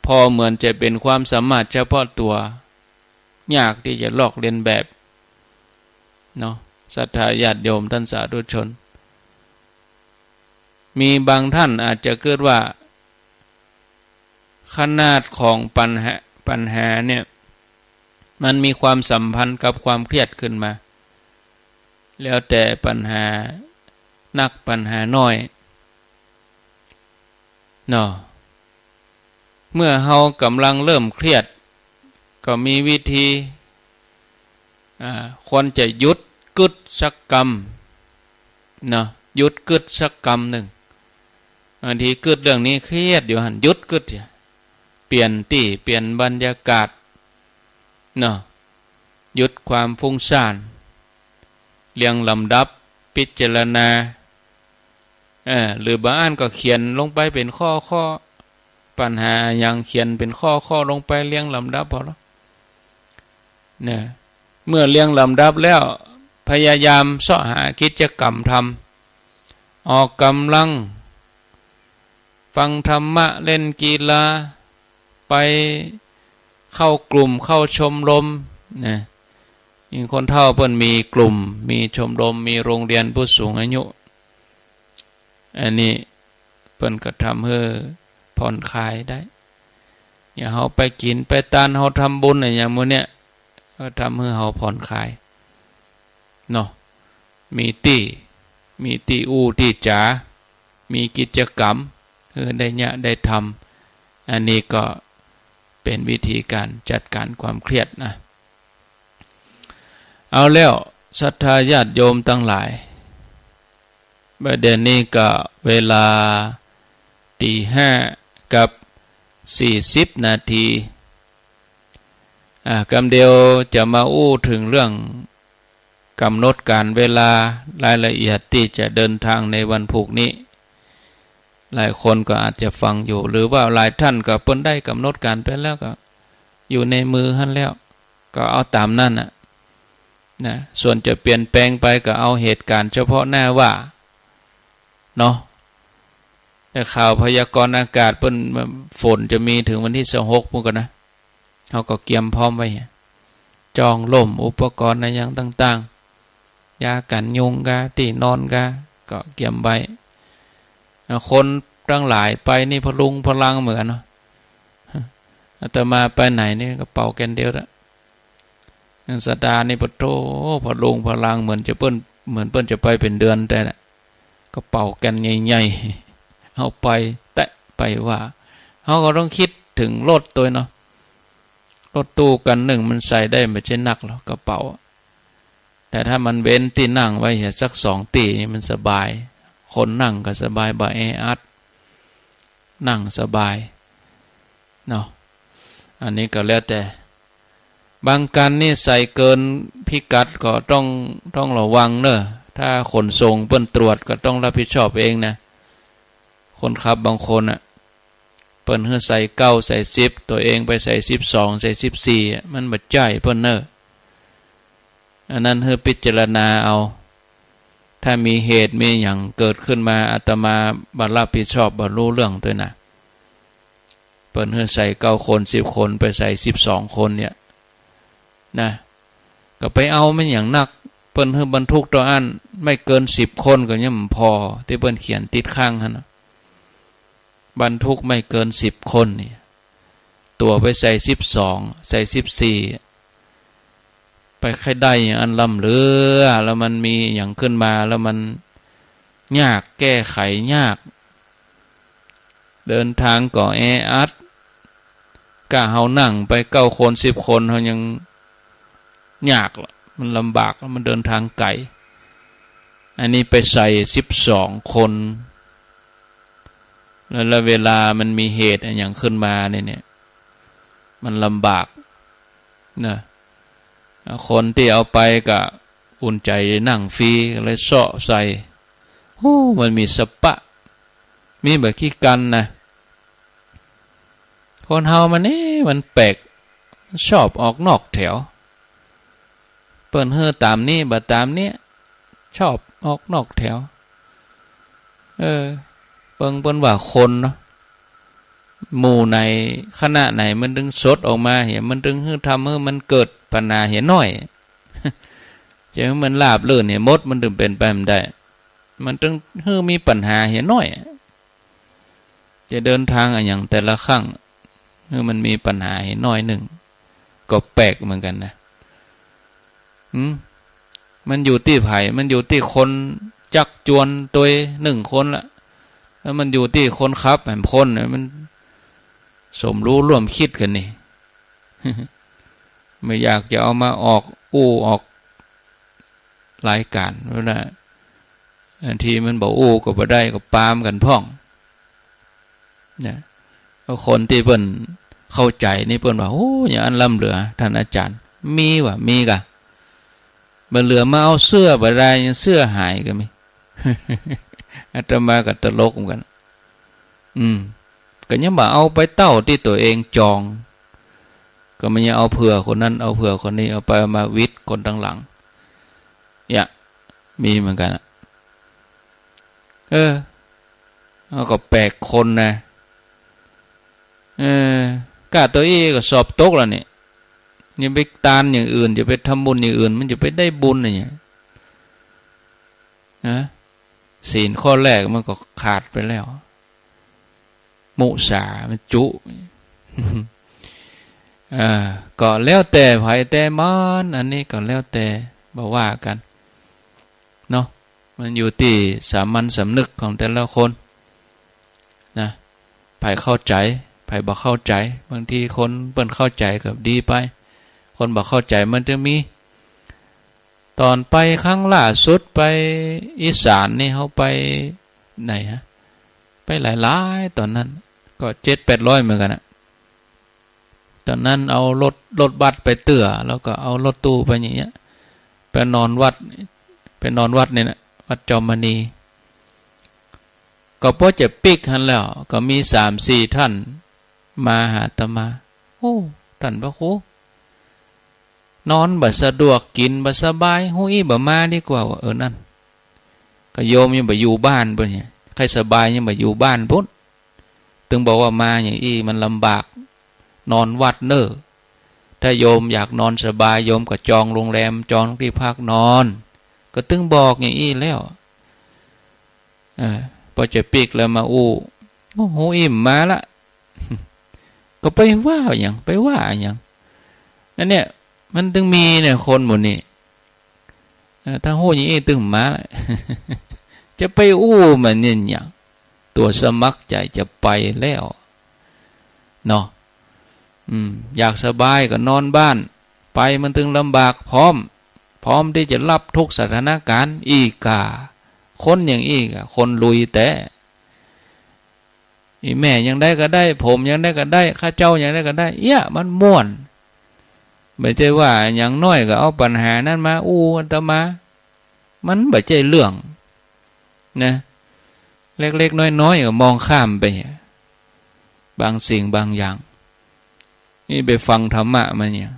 ผ่อเหมือนจะเป๋นความสามารถเฉพาะตั๋ว ยากตี้จะลอกเลียนแบบเนาะ ศรัทธาญาติโยมต้านสาธุชน มีบางต้านอาจจะกึ๊ดว่า ขนาดของปัญหา ปัญหาเนี่ย มันมีความสัมพันธ์กับความเครียดขึ้นมา แล้วแต่ปัญหานักปัญหาน้อยเนาะ เมื่อเฮาก่ำลังเริ่มเครียด ก็มีวิธี อ่า ควรจะหยุดกึ๊ดสักกำเนาะ หยุดกึ๊ดสักกำนึ่ง บางทีกึ๊ดเรื่องนี้เครียดอยู่หั้น หยุดกึ๊ดเสีย เปลี่ยนตี้ เปลี่ยนบรรยากาศเนาะ หยุดความฟุ้งซ่าน เรียงลำดับ พิจารณา เออ หรือบางอันก็เขียนลงไปเป๋นข้อๆ ปัญหาหยังเขียนเป๋นข้อๆ ลงไปเรียงลำดับเอาละ นะ เมื่อเรียงลำดับแล้ว พยายามเซาะหากิจกรรมทำ ออกก๋ำลัง ฟังธรรมะ เล่นกีฬา ไปเข้ากลุ่ม เข้าชมรม นะ ยิ่งคนเฒ่าเปิ้นมีกลุ่ม มีชมรม มีโรงเรียนผู้สูงอายุ อันนี้เปิ้นก็ทำหื้อผ่อนคลายได้ อย่างเฮาไปกิ๋นไปตาน เฮาทำบุญอะหยังหมู่เนี่ย ก็ทำหื้อเฮาผ่อนคลายเนาะ มีตี้ มีตี้อู้ตี้จ๋า มีกิจกรรม เออ ได้เยียะได้ทำ อันนี้ก็เป๋นวิธีก๋านจัดก๋านความเครียดนะ เอาแล้ว ศรัทธาญาติโยมตังหลาย บ่าเดี่ยวนี้ก็เวลาตี๋ห้ากับสี่สิบนาที อ่า กำเดียวจะมาอู้เถิงเรื่องก๋ำหนดก๋านเวลา รายละเอียดตี้จะเดินตางในวันพูกนี้ หลายคนก็อาจจะฟังอยู่ หรือว่าหลายต้านก็เปิ้นได้ก๋ำหนดก๋านไปแล้ว ก็อยู่ในมือหั้นแล้ว ก็เอาต๋ามนั้นน่ะ นะ ส่วนจะเปลี่ยนแปลงไปก็เอาเหตุก๋ารณ์เฉพาะหน้าว่า เนาะ แต่ข่าวพยากรณ์อากาศเปิ้น ฝนจะมีเถิงวันตี้ซาวหกปู๊นก่อนะ เฮาก็เกียมพร้อมไว้ จองล่ม อุปกรณ์อะหยังต่างๆ ยากั๋นยุงกา ตี้นอนกา ก็เกียมไว้ อ่า คนตังหลายไปนี่พะรุงพะรังเหมือนกั๋นเนาะ อาตมาไปไหนนี่กระเป๋าแก่นเดียวละ อย่างศรัทธานี่ปะโธ่ พะรุงพะรังเหมือนจะเปิ้น เหมือนเปิ้นจะไปเป๋นเดือนแต่ละ กระเป๋าแก่นใหญ่ๆ เอาไปแต๊ไปว่า เฮาก็ต้องกึ๊ดเถิงรถตวยเนาะ รถตู้คันนึ่งมันใส่ได้บ่ใจ้นักหรอกกระเป๋า แต่ถ้ามันเว้นตี้นั่งไว้เหียสักสองตี้นี่มันสบาย คนนั่งก็สบาย บ่แออัด นั่งสบายเนาะ อันนี้ก็แล้วแต่ บางคันนี่ใส่เกินพิกัดก็ต้อง ต้องระวังเน่อ ถ้าขนส่งเปิ้นตรวจก็ต้องรับผิดชอบเองนะ คนขับบางคนน่ะ เปิ้นหื้อใส่เก้า ใส่สิบ ตั๋วเองไปใส่สิบสอง ใส่สิบสี่ มันบ่ใจ้เปิ้นเน่อ อันนั้นหื้อพิจารณาเอา ถ้ามีเหตุมีหยังเกิดขึ้นมา อาตมาบ่รับผิดชอบ บ่ฮู้เรื่องตวยนะ เปิ้นหื้อใส่เก้าคน สิบคน ไปใส่สิบสองคนเนี่ยนะ ก็ไปเอาแม่นหยังนัก เปิ้นหื้อบรรทุกเต้าอั้น ไม่เกินสิบคนก็ยังบ่พอ ตี้เปิ้นเขียนติดข้างหั้นน่ะ บรรทุกไม่เกินสิบคนนี่ ตั๋วไปใส่สิบสอง ใส่สิบสี่ ไปใค่ได้อย่างอันล้ำเหลือ แล้วมันมีอย่างขึ้นมา แล้วมันยาก แก้ไขยาก เดินทางก็แออัด ก้าเฮานั่งไปเก้าคนสิบคน เฮายังยากละ มันลำบากละ มันเดินทางไก๋ อันนี้ไปใส่สิบสองคน แล้ว แล้วเวลามันมีเหตุอะหยังขึ้นมาเนี่ย เนี่ย มันลำบากนะ คนตี้เอาไปก็อุ่นใจ๋นั่งฟรี ก็เลยเซาะใส่ โอ้ มันมีสะปะ มีบ่ากี้กั๋นนะ คนเฮามันนี่มันแปลก มันชอบออกนอกแถว เปิ้นหื้อต๋ามนี้บ่าต๋ามเนี้ย ชอบออกนอกแถว เออ เปิ้น เปิ้นว่าคนเนาะ หมู่ไหน คณะไหนมันตึงสดออกมาเหีย มันตึงหื้อ ทำหื้อมันเกิดปัญหาเหียน้อย จะหื้อมันราบรื่นเหียหมด มันตึงเป๋นไปบ่ได้ มันตึงหื้อมีปัญหาเหียน้อย จะเดินทางอะหยังแต่ละครั้ง หื้อมันมีปัญหาเหียน้อยนึ่ง ก็แปลกเหมือนกั๋นนะ หืม มันอยู่ตี้ใผ มันอยู่ตี้คนจักจวนตวยนึ่งคนละ แล้วมันอยู่ตี้คนขับแหมคนน่ะ มันสมรู้ร่วมคิดกั๋นนี่ ไม่อยากจะเอามาออกอู้ออกรายก๋าน เพราะว่าบางทีมันบ่อู้ก็บ่ได้ ก็ปามกั๋นพ่อง นะ เพราะคนตี้เปิ้นเข้าใจ๋นี่เปิ้นว่า โอ้ อย่างอั้นล้ำเหลือ ต้านอาจ๋ารย์ มีบ่า มีก่ะ บ่เหลือมาเอาเสื้อบ่ได้ ยังเสื้อหายก็มี อาตมาก็ตลกเหมือนกั๋น อืม ก็ยังบ่าเอาไปเต้าตี้ตั๋วเองจอง ก็มันยังเอาเผื่อคนนั้น เอาเผื่อคนนี้ เอาไปเอามาวิดคนตังหลัง เนี่ย มีเหมือนกั๋นอะ เออ เฮาก็แปลกคนนะ เออ ก้าตั๋วอี้ก็สอบตกแล้วเนี่ย อย่าไปตานอย่างอื่น อย่าไปทำบุญอย่างอื่น มันจะไปได้บุญอะไรเนี่ย นะ ศีลข้อแรกมันก็ขาดไปแล้ว มุสา มันจุ อ่า ก็แล้วแต่ใผแต่มัน อันนี้ก็แล้วแต่ บ่ว่ากั๋น เนาะ มันอยู่ตี้สามัญสำนึกของแต่ละคนนะ ใผเข้าใจ๋ ใผบ่เข้าใจ๋ บางทีคนเปิ้นเข้าใจ๋ก็ดีไป คนบ่เข้าใจ๋มันจะมี ต๋อนไปครั้งล่าสุดไปอีสานนี่ เฮาไปไหนฮะ ไปหลายๆ ต๋อนนั้น ก็เจ็ดแปดร้อยเหมือนกั๋นอะ ต๋อนนั้นเอารถ รถบัสไปเตื้อ แล้วก็เอารถตู้ไปอย่างเงี้ย ไปนอนวัด ไปนอนวัดเนี่ยนะ วัดจอมมณี ก็ปอจะปิ๊กหั้นแล้ว ก็มีสามสี่ท่านมาหาอาตมา โอ้ ต้านพระครู นอนบ่สะดวก กิ๋นบ่สบาย ฮู้อี้บ่มาดีกว่า ว่า เออ นั่น ก็โยมยังบ่อยู่บ้านปู๊นเนี่ย ใค่สบายยังบ่อยู่บ้านปู๊น ตึงบอกว่ามาอย่างอี้มันลำบาก นอนวัดเน่อ ถ้าโยมอยากนอนสบาย โยมก็จองโรงแรม จองตี้พักนอน ก็ตึงบอกอย่างอี้แล้ว เออ ปอจะปิ๊กแล้วมาอู้ โอ้ ฮู้อี้บ่มาละ ก็ไปว่าหยัง ไปว่าหยัง อันเนี้ย มันตึงมีเนี่ย คนหมู่นี้ เออ ถ้าฮู้อย่างอี้ตึงบ่มาละ จะไปอู้มันเนี่ยหยัง ตั๋วสมัครใจ๋จะไปแล้ว เนาะ อืม อยากสบายก็นอนบ้าน ไปมันตึงลำบาก พร้อม พร้อมตี้จะรับทุกสถานก๋ารณ์ อี้ก่า คนอย่างอี้ก่า คนลุยแต๊ อี่แม่อย่างใดก็ได้ ผมอย่างใดก็ได้ ข้าเจ้าอย่างใดก็ได้ เอี้ย มันม่วน บ่ใจ้ว่าอย่างน้อยก็เอาปัญหานั้นมาอู้อาตมา มันบ่ใจ้เรื่อง นะ เล็กๆ น้อยๆ ก็มองข้ามไป บางสิ่งบางอย่าง นี่ไปฟังธรรมะมาเนี่ย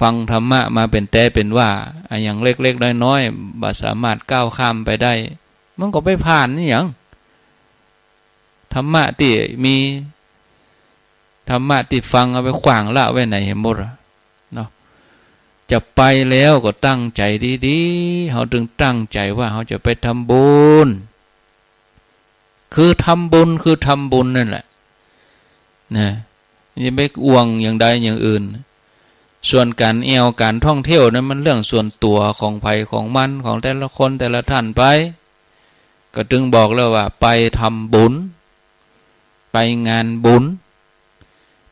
ฟังธรรมะมาเป๋นแต๊เป๋นว่า อะหยังเล็กๆ น้อยๆ บ่สามารถก้าวข้ามไปได้ มันก็ไปผ่านนี่หยัง ธรรมะตี้มี ธรรมะตี้ฟังเอาไปขว้างละไว้ไหนหมดอะ เนาะ จะไปแล้วก็ตั้งใจ๋ดีๆ เฮาตึงตั้งใจ๋ว่าเฮาจะไปทำบุญ คือทำบุญ คือทำบุญนั่นแหละ นะ อย่าไปอ่วงอย่างใดอย่างอื่น ส่วนก๋านแอ่วก๋านท่องเที่ยวนั้นมันเรื่องส่วนตั๋วของใผของมัน ของแต่ละคนแต่ละท่านไป ก็จึงบอกแล้วว่าไปทำบุญ ไปงานบุญ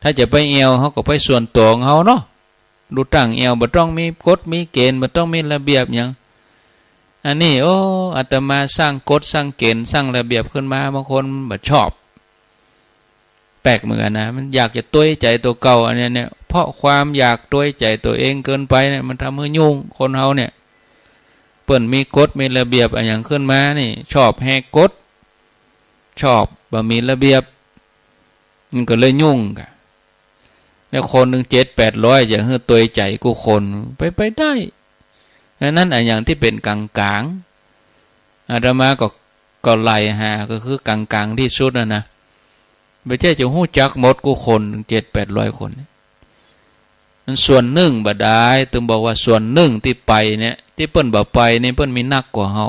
ถ้าจะไปแอ่วเฮาก็ไปส่วนตั๋วของเฮาเนาะ ลู่ตั้งแอ่ว บ่ต้องมีกฎมีเกณฑ์ บ่ต้องมีระเบียบหยัง อันนี้ โอ้ อาตมาสร้างกฎสร้างเกณฑ์สร้างระเบียบขึ้นมา บางคนบ่ชอบ แปลกเหมือนกั๋นนะ มันอยากจะตวยใจ๋ตั๋วเก่า อันเนี้ยเนี่ย เพราะความอยากตวยใจ๋ตั๋วเองเกินไปเนี่ย มันทำหื้อยุ่ง คนเฮาเนี่ย เปิ้นมีกฎมีระเบียบอะหยังขึ้นมานี่ ชอบแหกกฎ ชอบบ่มีระเบียบ มันก็เลยยุ่งกั๋น แล้วคนนึ่งเจ็ดแปดร้อย จะหื้อตวยใจ๋กู้คน ไป ไปได้ อันนั้นอะหยังตี้เป๋นก๋างๆ อาตมาก็ ก็ไล่หา ก็คือกลางๆ ตี้สุดน่ะนะ บ่ใจ้จะฮู้จักหมดกู้คน เจ็ดแปดร้อยคน มันส่วนนึ่งบ่ดาย ตึงบอกว่าส่วนนึ่งตี้ไปเนี่ย ตี้เปิ้นบ่ไปนี่เปิ้นมีนักกว่าเฮา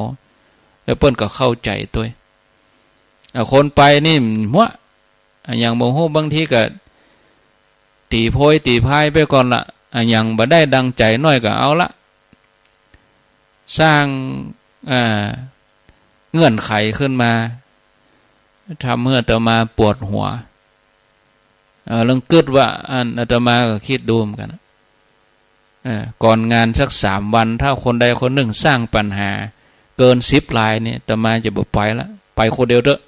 แล้วเปิ้นก็เข้าใจ๋ตวย อ่ะ คนไปนี่หัว อะหยังบ่ฮู้ บางทีก็ตี๋โพยตี๋พายไปก่อนละ อะหยังบ่ได้ดังใจ๋หน้อยก็เอาละ สร้าง อ่า เงื่อนไขขึ้นมา ทำหื้ออาตมาปวดหัว เอ่อ ลองกึ๊ดว่า อันอาตมาก็กึ๊ดดูเหมือนกั๋๋น เอ่อ ก่อนงานสักสามวัน ถ้าคนใดคนนึ่งสร้างปัญหาเกินสิบรายเนี่ย อาตมาจะบ่ไปละ ไปคนเดียวเต๊อะ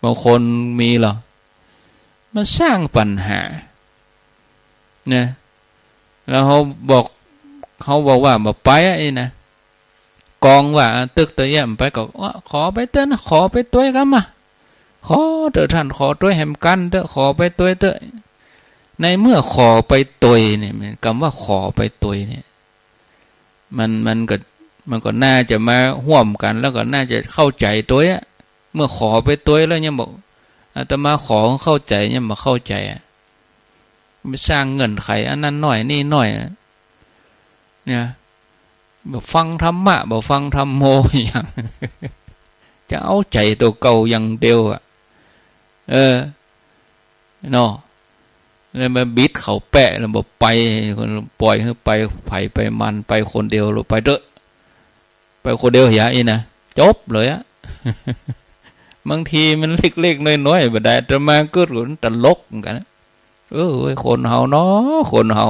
บางคนมีเหรอ มาสร้างปัญหา นะ แล้วเฮาบอก เฮาบอกว่าบ่ไปอะ อี้นะ กองว่าตึกเต๊อะ เยียะบ่ไปก็ ว่า ขอไปเต๊อะนะ ขอไปตวยกำมา ขอเต๊อะต้าน ขอตวยแหมกั๋นเต๊อะ ขอไปตวยเต๊อะ ในเมื่อขอไปตวยเนี่ย มัน กำว่าขอไปตวยเนี่ย มัน มันก็ มันก็น่าจะมาฮ่วมกั๋น แล้วก็น่าจะเข้าใจ๋ตวยอะ เมื่อขอไปตวยแล้วยังบอก อาตมาขอเข้าใจ๋ ยังบ่เข้าใจ๋อะ ไปสร้างเงื่อนไขอันนั้นหน้อยนี่หน้อยอะ เนี่ย บ่ฟังธรรมะ บ่ฟังธัมโม อะหยัง จะเอาใจ๋ตั๋วเก่าอย่างเดียวอะ เออ เนาะ แล้วมาบิดเขาแปะ แล้วบ่ไป ป่อยหื้อไป ใผไปมัน ไปคนเดียว แล้วไปเต๊อะ ไปคนเดียวเหียอี้นะ จบเลยอะ บางทีมันเล็กๆ น้อยๆ บ่ดาย อาตมากึ๊ดว่ามันตลกเหมือนกั๋นนะ เออ คนเฮาเนาะ คนเฮา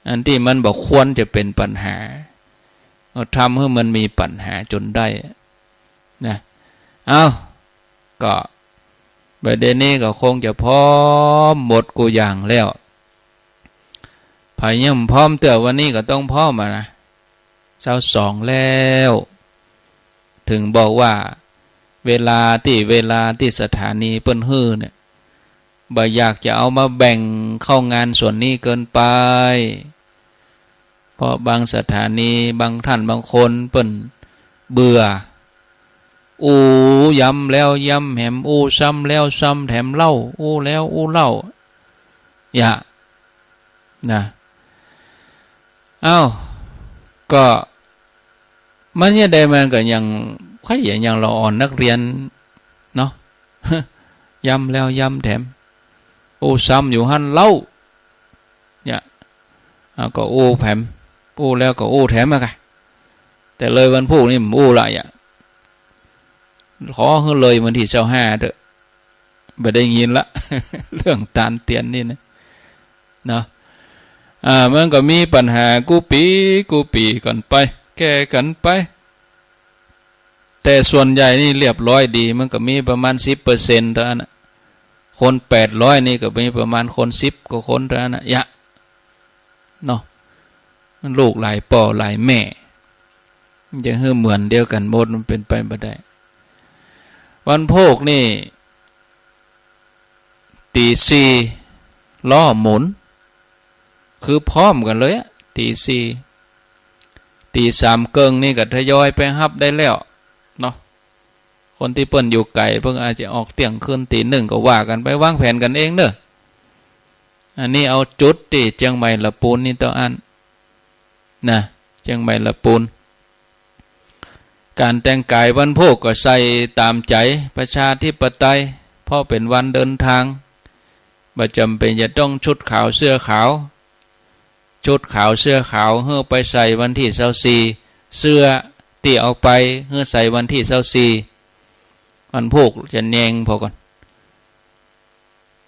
อันตี้มันบ่ควรจะเป๋นปัญหา ก็ทำหื้อมันมีปัญหาจ๋นได้นะ เอ้า ก็ บ่าเดี่ยวนี้ก็คงจะพร้อมหมดกู้อย่างแล้ว ใผยังบ่พร้อมเตื้อ วันนี้ก็ต้องพร้อมอะนะ ซาวสองแล้ว เถิงบอกว่า เวลาตี้ เวลาตี้สถานีเปิ้นหื้อเนี่ย บ่อยากจะเอามาแบ่งเข้างานส่วนนี้เกินไป เพราะบางสถานี บางท่านบางคนเปิ้นเบื่อ อู้ย้ำแล้วย้ำแหม อู้ซ้ำแล้วซ้ำแถมเล่า อู้แล้วอู้เล่า อย่า นะ เอ้า ก็ มันจะใดมันก็ยัง ใค่ยังละอ่อนนักเรียนเนาะ ย้ำแล้วย้ำแถม อู้ซ้ำอยู่หั้นเล่า เนี่ย เอาก็อู้แถม อู้แล้วก็อู้แถมอะกะ แต่เลยวันพูกนี่บ่อู้ละ อย่า ขอหื้อเลยวันตี้ซาวห้าเต๊อะ บ่ได้ยินละ เรื่องตานเตียนนี่นะ เนาะ อ่า มันก็มีปัญหากู้ปี๋กู้ปี๋กั๋นไป แก้กั๋นไป แต่ส่วนใหญ่นี่เรียบร้อยดี มันก็มีประมาณสิบเปอร์เซ็นต์เต้าอั้นนะ คนแปดร้อยนี่ก็มีประมาณคนสิบกว่าคนเต้าอั้นนะ อย่า เนาะ มันลูกหลายป้อหลายแม่ มันจะหื้อเหมือนเดียวกั๋นหมด มันเป๋นไปบ่ได้ วันพูกนี่ ตี๋สี่ ล้อหมุน คือพร้อมกั๋นเลยอะ ตี๋สี่ ตี๋สามเกิ่งนี่ก็ทยอยไปฮับได้แล้วเนาะ คนตี้เปิ้นอยู่ไก๋เปิ้นอาจจะออกเตี้ยงคืน ตี๋หนึ่งก็ว่ากั๋นไป วางแผนกั๋นเองเน่อ อันนี้เอาจุดตี้เจียงใหม่ละปูนนี่เต้าอั้น นะ เจียงใหม่ละปูน ก๋านแต่งก๋ายวันพูกก็ใส่ต๋ามใจ๋ ประชาธิปไตย เพราะเป๋นวันเดินทาง บ่จ๋ำเป๋นจะต้องชุดขาวเสื้อขาว ชุดขาวเสื้อขาวหื้อไปใส่วันตี้ซาวสี่ เสื้อตี้เอาไปหื้อใส่วันตี้ซาวสี่ วันพูกจะแยงผ่อก่อน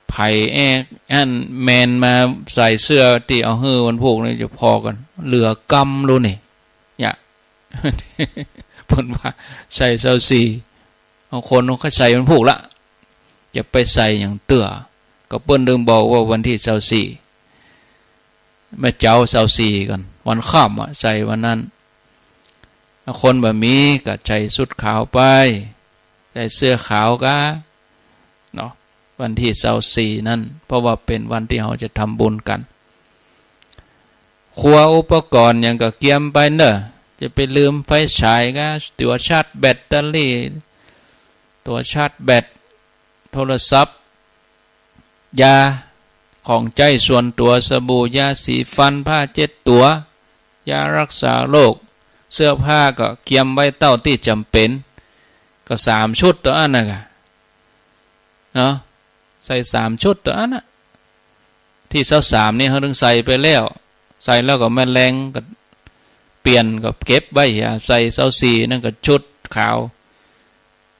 ใผแอ๊อั้นแมนมาใส่เสื้อตี้เอาหื้อวันพูกนี่จะผ่อก่อน เหลือกำลูนี่ เนี่ย เปิ้นว่าใส่ซาวสี่ บางคนก็ใส่วันพูกละ จะไปใส่หยังเตื้อ ก็เปิ้นตึงบอกว่าวันตี้ซาวสี่ แม่เจ๊าซาวสี่ก่อน วันค่ำอะ ใส่วันนั้น ถ้าคนบ่มีก็ใส่ชุดขาวไป ใส่เสื้อขาวกา เนาะ วันตี้ซาวสี่นั้น เพราะว่าเป๋นวันตี้เฮาจะทำบุญกั๋น ครัวอุปกรณ์หยังก็เกียมไปเน่อ จะไปลืมไฟฉายกา ตั๋วชาร์จแบตเตอรี่ ตั๋วชาร์จแบต โทรศัพท์ ยา ของใจ๊ส่วนตั๋ว สบู่ ยาสีฟัน ผ้าเจ็ดตั๋ว ยารักษาโรค เสื้อผ้าก็เกียมไว้เต้าตี้จ๋ำเป๋น ก็สามชุดเต้าอั้นน่ะกา เนาะ ใส่สามชุดเต้าอั้นน่ะ ตี้ซาวสามนี่เฮาตึงใส่ไปแล้ว ใส่แล้วก็แม่นแลงก็เปลี่ยน ก็เก็บไว้ ใส่ซาวสี่นั่นก็ชุดขาว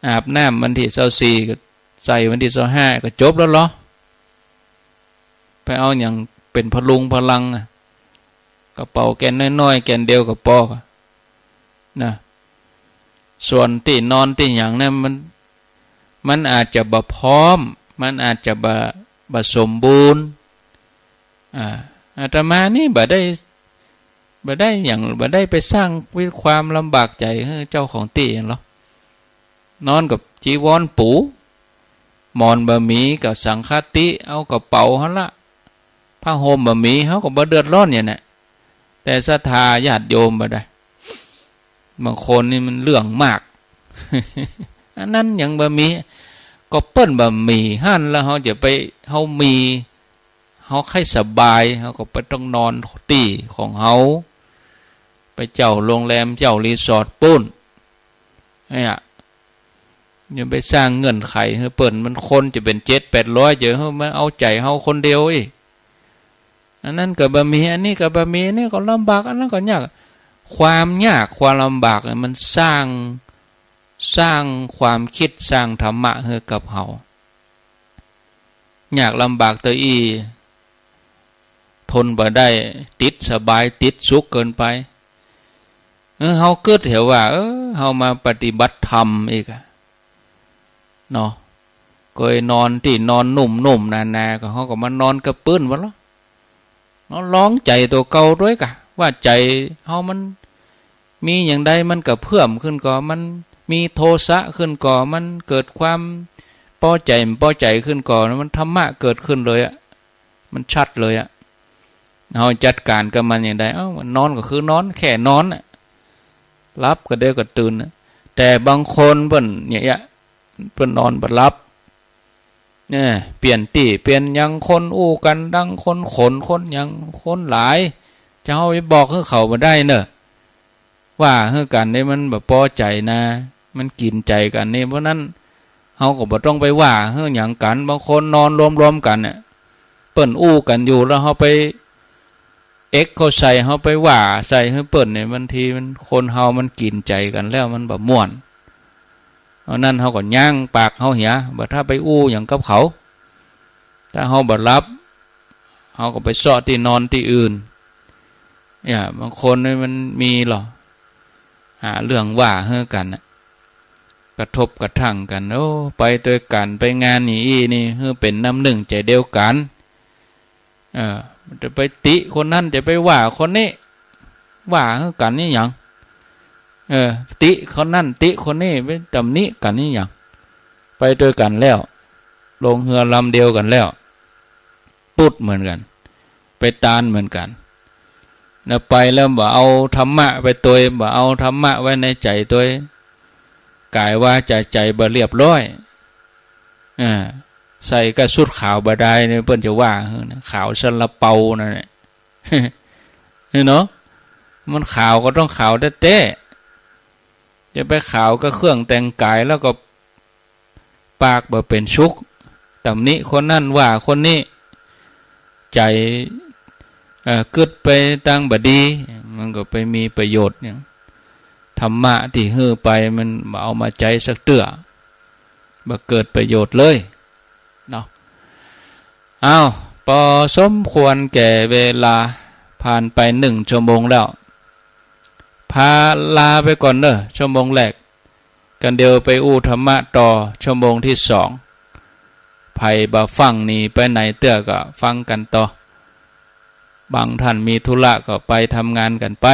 อาบน้ำวันตี้ซาวสี่ ก็ใส่วันตี้ซาวห้า ก็จบแล้วเหรอ ไปเอาหยังเป๋นพะรุงพะรังอะ กระเป๋าแก่นน้อยๆ แก่นเดียวก็ปอก่ะ นะ ส่วนตี้นอนตี้หยังเนี่ยมัน มันอาจจะบ่พร้อม มันอาจจะบ่ บ่สมบูรณ์ อ่า อาตมานี่บ่ได้ บ่ได้หยัง บ่ได้ไปสร้างความลำบากใจ๋หื้อเจ้าของตี้หยังหรอก นอนกับจีวรปู หมอนบ่มีก็สังฆาติ เอากระเป๋าหั้นละ ผ้าห่มบ่มี เฮาก็บ่เดือดร้อนหยังแหละ แต่ศรัทธาญาติโยมบ่ได้ บางคนนี่มันเรื่องมาก อันนั้นยังบ่มี ก็เปิ้นบ่มีหั้น แล้วเฮาจะไป เฮามี เฮาใค่สบาย เฮาก็ไปต้องนอนตี้ของเฮา ไปเจ้าโรงแรม เจ้ารีสอร์ทปู๊น เนี่ย อย่าไปสร้างเงื่อนไขหื้อเปิ้น มันคนจะเป๋นเจ็ดแปดร้อย จะหื้อมาเอาใจ๋เฮาคนเดียวอี้ อันนั้นก็บ่มี อันนี้ก็บ่มี อันนี้ก็ลำบาก อันนั้นก็ยาก ความยากความลำบากเนี่ยมันสร้าง สร้างความกึ๊ด สร้างธรรมะหื้อกับเฮา ยากลำบากเต้าอี้ ทนบ่ได้ ติดสบาย ติดสุขเกินไป เออ เฮากึ๊ดเหียว่า เออ เฮามาปฏิบัติธรรมอีกอะ เนาะ เกยนอนตี้นอนนุ่มๆ หนาๆ ก็เฮาก็มานอนกับปื๊นวะเลาะ เนาะ ลองใจ๋ตั๋วเก่าตวยกา ว่าใจ๋เฮามันมีหยังใดมันก็เพิ่มขึ้นก่อ มันมีโทสะขึ้นก่อ มันเกิดความปอใจ๋บ่ปอใจ๋ขึ้นก่อ มันธรรมะเกิดขึ้นเลยอะ มันชัดเลยอะ เฮาจัดก๋านกับมันหยังใด เอ้า นอนก็คือนอน แค่นอนน่ะ หลับก็เดี๋ยวก็ตื่นน่ะ แต่บางคนเปิ้นเนี่ย เปิ้นนอนบ่หลับ เนี่ย เปลี่ยนตี้เปลี่ยนหยัง คนอู้กั๋นดัง คนขน คนหยัง คนหลาย จะเฮาไปบอกหื้อเขาบ่ได้เน่อ ว่าหื้อกั๋นนี่มันบ่ปอใจ๋นะ มันกิ๋นใจ๋กั๋นนี่ เพราะนั้นเฮาก็บ่ต้องไปว่าหื้อหยังกั๋น บางคนนอนรวมๆ กั๋นเนี่ย เปิ้นอู้กั๋นอยู่ แล้วเฮาไปเอ็กเข้าใส่ เฮาไปว่าใส่หื้อเปิ้นเนี่ย บางทีมัน คนเฮามันกิ๋นใจ๋กั๋นแล้วมันบ่ม่วน เพราะนั้นเฮาก็ยั้งปากเฮาเหีย บ่ถ้าไปอู้หยังกับเขา ถ้าเฮาบ่หลับ เฮาก็ไปเซาะตี้นอนตี้อื่น เนี่ย บางคนนี่มันมีเหรอ หาเรื่องว่าหื้อกั๋นน่ะ กระทบกระทั่งกั๋น โอ้ ไปตวยกั๋น ไปงานอย่างอี้นี่ หื้อเป๋นน้ำนึ่งใจ๋เดียวกั๋น เออ จะไปติคนนั้น จะไปว่าคนนี้ ว่าหื้อกั๋นนี่หยัง เออ ติคนนั้น ติคนนี้ ไปตำหนิกั๋นนี่หยัง ไปตวยกั๋นแล้ว ลงเฮือลำเดียวกั๋นแล้ว ตุ๊ดเหมือนกั๋น ไปตานเหมือนกั๋น แล้วไปแล้วบ่เอาธรรมะไปตวย บ่เอาธรรมะไว้ในใจ๋ตวย ก๋ายวาจ๋าใจ๋บ่เรียบร้อย อ่า ใส่กะชุดขาวบ่ดายเนี่ย เปิ้นจะว่าหื้อนะ ขาวซาลาเปานั่นแหละ นี่เนาะ มันขาวก็ต้องขาวแต๊ๆ จะไปขาวกับเครื่องแต่งก๋ายแล้วก็ปากบ่เป๋นสุข ตำหนิคนนั้นว่าคนนี้ ใจ๋ เอ่อ กึ๊ดไปตางบ่ดี มันก็ไปมีประโยชน์หยัง ธรรมะตี้หื้อไปมันบ่เอามาใจ๊สักเตื้อ บ่เกิดประโยชน์เลยเนาะ อ้าว ปอสมควรแก่เวลา ผ่านไปหนึ่งชั่วโมงแล้ว พาลาไปก่อนเน่อ ชั่วโมงแรก กั๋นเดี๋ยวไปอู้ธรรมะต่อ ชั่วโมงตี้สอง ใผบ่ฟั่งหนีไปไหนเตื้อก็ฟังกั๋นต่อ บางต้านมีธุระก็ไปทำงานกั๋นไป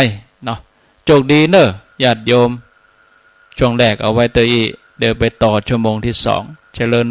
เนาะ โจคดีเน่อ ญาติโยม ช่วงแรกเอาไว้เต้าอี้ เดี๋ยวไปต่อชั่วโมงตี้สอง เจริญ